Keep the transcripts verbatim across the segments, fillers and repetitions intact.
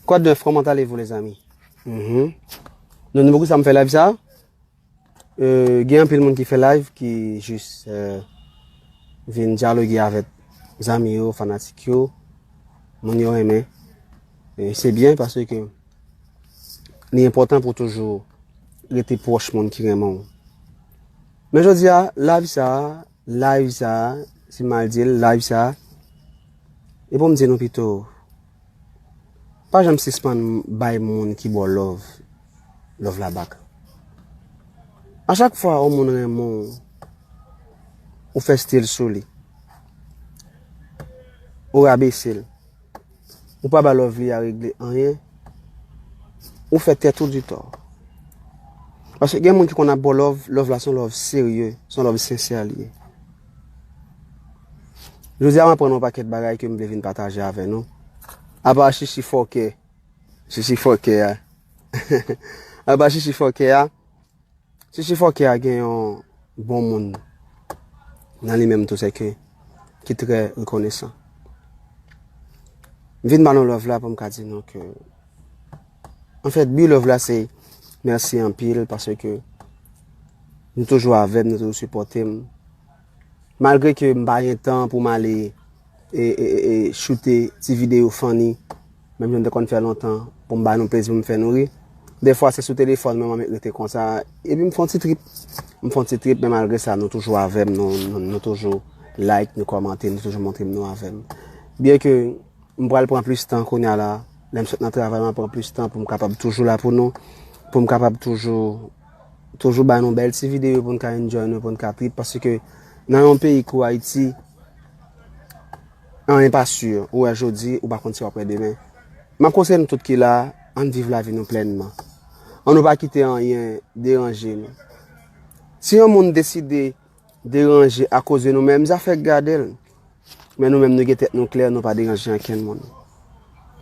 Quoi de neuf, comment allez-vous, les amis? Mhm. Nou, nou, poukisa m fè live sa? Euh, gen anpil moun ki fè live, ki jis, euh, vin dyaloge avèk zanmi yo, fanatik yo, moun yo renmen. E se byen paske li enpòtan pou toujou rete pwòch moun ki renmen w. Men jodi a, live sa, live sa, si m mal di l, live sa, e pou m di nou pito, pa janm sispann bay moun ki ba w love, love la back. A chak fwa yon moun renmen w, ou fè stil sou li, ou rabese l, ou pa ba love li a regle anyen, ou fè tèt ou di tò. Paske gen moun ki konn ap ba w love, love la se yon love serye, se yon love sensè li ye. Jodi a, m aprann yon pakèt bagay ke m vle vin pataje avè nou. Apa chichi fòkè. Chichi fòkè a. Apa chichi fòkè a. Chichi fòkè a gen yon bon moun nan li menm tou, se ke ki trè rekonesan. M vin ba nou love la pou m ka di nou ke, anfèt, bi love la se mèsi anpil paske nou toujou avè m, nou toujou sipòte m. Malgre ke m pa gen tan pou m ale e, e, e, e choute ti videyo funny, menm jan m te konn fè lontan, pou m ba nou plezi, pou m fè nou ri. Defwa se sou telefòn mwen, mwen met rete konsa, epi m fè yon ti trip. M fè yon ti trip, men malgre sa, nou toujou avè m, nou, nou, nou toujou like, nou kòmante, nou toujou montre m nou avè m. Byen ke m pral pran plis tan kounye a la, lè m sot nan travay, m ap pran plis tan pou m kapab toujou la pou nou, pou m kapab toujou, toujou ba nou bèl ti videyo pou n ka enjoy nou, pou n ka trip, paske nan yon peyi kou Ayiti, anyen pa si, ou wè jodi, ou pa konn si w ap wè demen. M ap konseye nou tout ki la, ann viv lavi nou plènman. Ann nou pa kite anyen deranje nou. Si yon moun deside deranje akoz de nou menm, zafè gade l. Men nou menm nou gen tèt nou klè, nou pa deranje ankenn moun.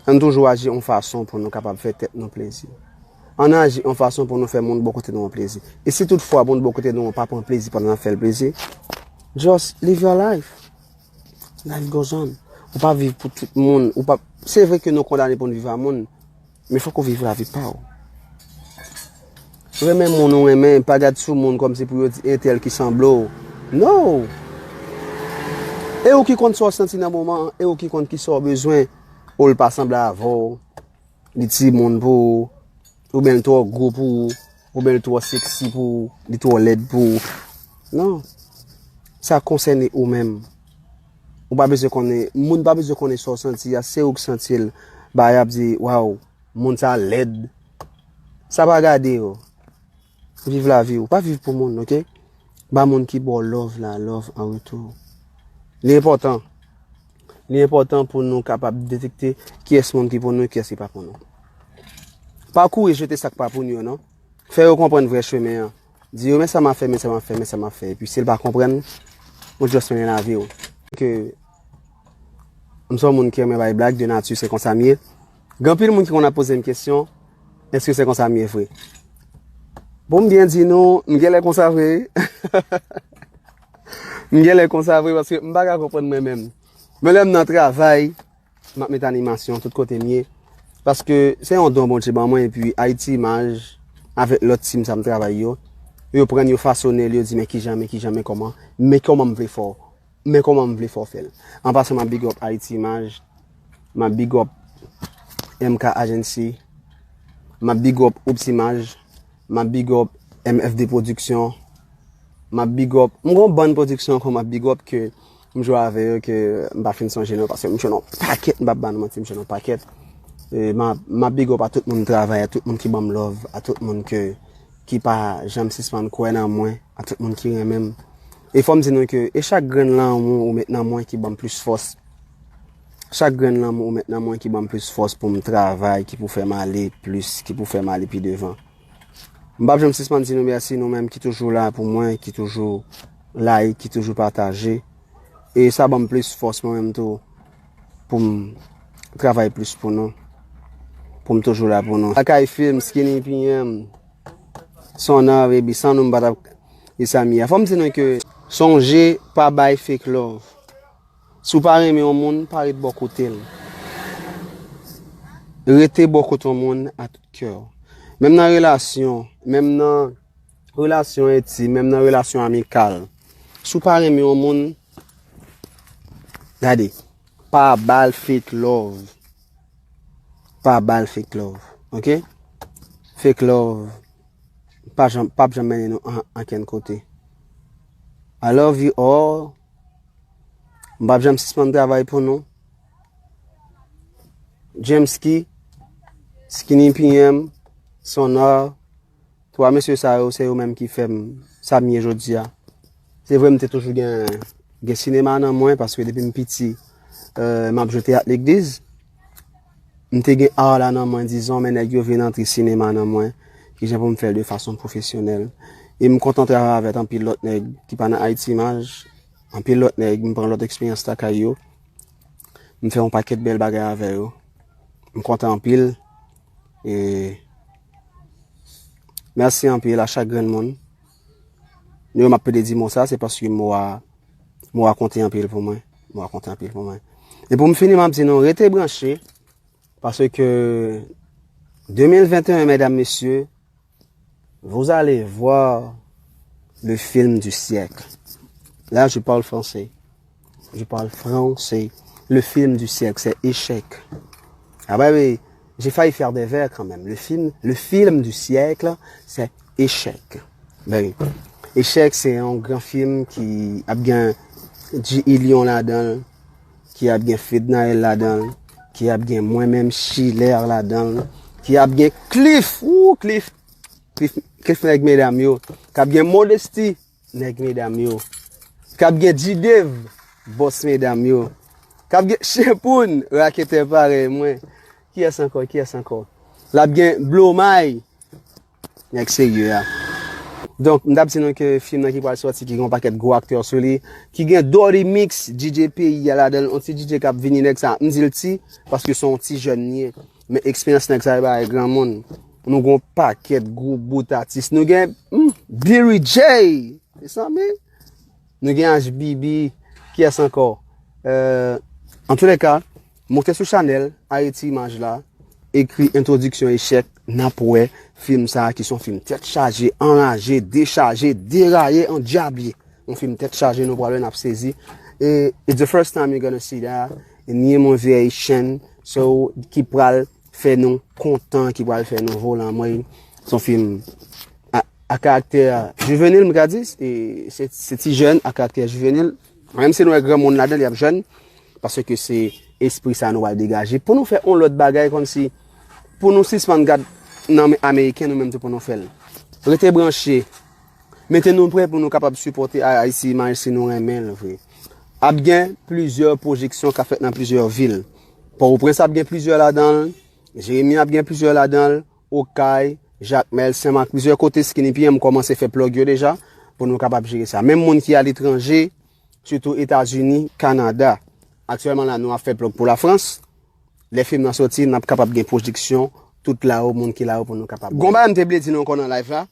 Ann toujou aji yon fason pou nou kapab fè tèt nou plezi. Ann aji yon fason pou nou fè moun bò kote nou an plezi. E si toutfwa moun bò kote nou an pa pran plezi pandan n ap fè l plezi, just live your life. Life goes on. Ou pa viv pou tout moun. Ou pa, se vre ke nou kondane pou n viv a moun, men fòk ou viv lavi pa w. Renmen moun ou renmen, pa gad sou moun kòmsi pou yo di entèl ki sanble w. No! E ou ki konn sa w santi nan moman an, e ou ki konn kisa w bezwen. Ou l pa sanble avè w, li timoun pou ou, oubyen l twò gwo pou ou, oubyen l twò seksi pou ou, li twò lèd pou ou. Non. Sa konsène ou menm. Ou pa bezwen konnen, moun pa bezwen konnen sa w santi a, se ou k santi l. Ba y ap di, waw, moun sa lèd. Sa pa gade yo. Viv lavi w. Pa viv pou moun, oke? Ba moun ki ba w love la, love an retou. Li enpòtan. Li enpòtan pou nou kapab detekte kiyès moun ki pou nou, kiyès ki pa pou nou. Pa kouri jete sa k pa pou nou yo, non. Fè yo konprann vrè chemen an. Di yo, men sa m ap fè, men sa m ap fè, men sa m ap fè. Epi si l pa konprann, ou just mennen lavi w. Ke m se yon moun ki renmen bay blag, de nati, se konsa m ye. Gen anpil moun ki konn ap poze m kesyon, èske se konsa m ye vre? Pou m byen di nou, m genlè konsa vre, wi. M genlè konsa vre, paske m pa ka konprann mwen menm. Men lè m nan travay, m ap met animasyon tout kote m ye. Paske se yon don Bondye ban mwen, epi Ayiti Imaj, avèk lòt team sa m travay yo, yo pran l, yo fasone l, yo di, men kijan, men kijan, men kòman, men kòman m vle fè w, men kòman m vle fè w fè l. An pasan, m ap big up Ayiti Imaj, m ap big up M K Agency, m ap big up Oops Imaj, m ap big up M F D Production, m ap big up, m gon bann pwodiksyon ankò m ap big up ke m jwe avè yo ke m pa fin sonje non, paske m jwenn yon pakèt, m p ap ba nou manti, m jwenn yon pakèt. E m ap, m ap big up a tout moun m travay, a tout moun ki ban m love, a tout moun ke, ki pa janm sispann kwè nan mwen, a tout moun ki renmen m. E fò m di nou ke e chak grenn lanmou ou met nan mwen ki ban m plis fòs. Chak grenn lanmou ou met nan mwen ki ban m plis fòs pou m travay, ki pou fè m ale plis, ki pou fè m ale pi devan. M p ap janm sispann di nou mèsi, nou menm ki toujou la pou mwen, ki toujou like, ki toujou pataje. E sa ban m plis fòs mwen menm tou pou m travay plis pou nou, pou m toujou la pou nou. Lakay Film, Skinny P M, Sonar, Baby, san nou m pa t ap, e sa m ye a. Fò m di nou ke sonje, pa bay fake love. Si w pa renmen yon moun, pa ret bò kote l. Rete bò kote yon moun a tout kè w. Menm nan relasyon, menm nan relasyon entim, menm nan relasyon amikal. Si w pa renmen yon moun, gade, pa ba l fake love. Pa ba l fake love, ok? Fake love pa janm, p ap janm mennen nou an, ankenn kote. I love you all. M p ap janm sispann travay pou nou. James Key, Skinny P M, Sonar, twa mesye sa yo, se yo menm ki fè m sa m ye jodi a. Se vre, m te toujou gen, gen sinema nan mwen, paske depi m piti, euh, m ap jwe teyat legliz. M te gen art la nan mwen, dizon, men nèg yo vin antre sinema nan mwen, kijan pou m fè l de fason pwofesyonèl. E m kontan travay avèk anpil lòt nèg ki pa nan Haiti Image, anpil lòt nèg, m pran lòt eksperyans lakay yo. M fè yon pakèt bèl bagay avè yo. M kontan anpil. E mèsi anpil a chak grenn moun. Nou, m ap pede di mo sa, se paske mo a, mo a konte anpil pou mwen. Mo a konte anpil pou mwen. E pou m fini, m ap di nou, rete branche, paske de mil venteyen, medam, mesye, vous allez voir le film du siècle. Là, je parle français. Je parle français. Le film du siècle, c'est Échec. Ah bah oui, j'ai failli faire des vers quand même. Le film, le film du siècle, c'est Échec. Ben oui. Échec, se yon gran fim ki ap gen G Ilion ladan l, ki ap gen Fednaelle ladan l, ki ap gen mwen menm Chiler ladan l, ki ap gen Cliff, ou Cliff, Cliff, Cliff nèg medam yo, k ap gen Modesty, nèg medam yo, k ap gen G-Dave, bòs medam yo, k ap gen Chepoun, raketè parèy mwen. Kiyès ankò? Kiyès ankò? L ap gen Blomay, nèg serye a. Donk, m t ap di nou ke fim nan ki pral sòti, ki gen yon pakèt gwo aktè sou li, ki gen Doddy Mix, D J peyi a ladan l, yon ti D J k ap vini, nèg sa, m di l ti, paske se yon ti jèn li ye. Men eksperyans nèg sa yo bay granmoun. Nou gen yon pakèt gwo bout atis. Nou gen, hmm, Billy J. Mezanmi. Nou gen H B B. Kiyès ankò? Euh, antouleka, moute sou chanèl Ayiti Imaj la. Ekri entwodiksyon Echèk, n ap wè fim sa a ki se yon fim tèt chaje, anraje, dechaje, deraye, andyable. Yon fim tèt chaje, nou pral wè, n ap sezi. E it's the first time you're gonna see that. E ni mon vye Haitian, so, ki pral fè nou kontan, ki pral fè nou volan. Mwen, se yon fim a, a karaktè jivenil, m ka di, e se, se ti jèn a karaktè jivenil. Menm si nou wè granmoun ladan, y ap jèn, paske se espri sa nou pral degaje. Pou nou fè yon lòt bagay, kòmsi, pou nou sispann gad nan ameriken, nou menm tou pou nou fè l. Rete branche. Mete nou prè pou nou kapab sipòte Ayiti Imaj si nou renmen l vre. Ap gen plizyè pwojeksyon k ap fèt nan plizyè vil. Pòtoprens ap gen plizyè ladan l, Jeremi ap gen plizyè ladan l, Okay, Jakmèl, Senmak, plizyè kote. Skinny P M kòmanse fè plug yo deja pou nou kapab jere sa. Menm moun ki aletranje, sitou Etazini, Kanada. Aktyèlman la, nou ap fè plug pou Lafrans. Lè fim nan soti, n ap kapab gen pwojeksyon tout la yo, moun ki la yo pou nou kapab. Gon bagay m te vle di nou ankò nan live la.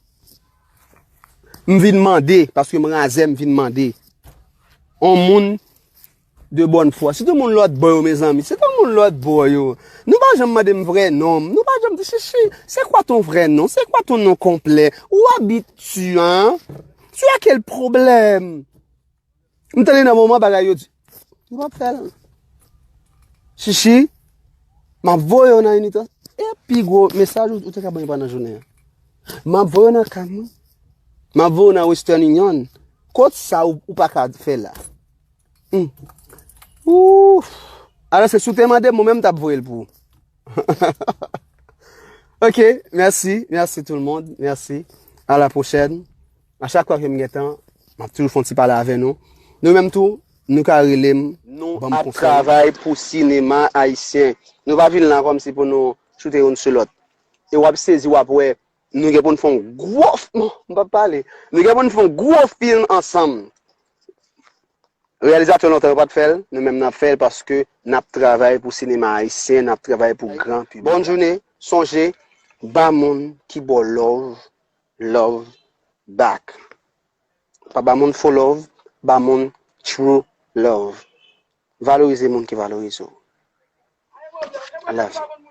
M vin mande, paske m razè, m vin mande. On moun de bòn fwa. Sitou moun lòt bò yo, mezanmi. Sitou moun lòt bò yo. Nou pa janm mande m vrè non m. Nou pa janm di, Chichi, c'est quoi ton vrai nom? C'est quoi ton nom complet? Où habites-tu, hein? Tu as quel problème? M tande nan moman bagay yo di, nou p ap fè l. Chichi, m ap voye w nan inite. E pi gwo mesaj ou, ou te ka ban m pandan jounen an. M ap voye w nan kay mwen. M ap voye w nan Western Union. Kot sa ou, ou pa ka fè la? Hmm. Ouf. Alò, se si w te mande m, mwen menm m t ap voye l pou ou. Ok, mèsi, mèsi tout le monde, mèsi. À la prochaine. A chak fwa ke m gen tan, m ap toujou fè yon ti pale avè nou. Nou menm tou, nou ka rele m, nou ban m ap konsèy. Travay pou sinema ayisyen. Nou pa vin la kòmsi pou nou choute youn sou lòt. E w ap sezi, w ap wè, nou gen pou n fè yon gwo f-, bon, m p ap pale. Nou gen pou n fè yon gwo fim ansanm. Reyalizatè lontan yo pa t fè l, nou menm n ap fè l paske n ap travay pou sinema ayisyen, n ap travay pou gran piblik. Bòn jounen, sonje, ba moun ki ba w love, love back. Pa ba moun fo love, ba moun true love. Valorize moun ki valorize w. I love you.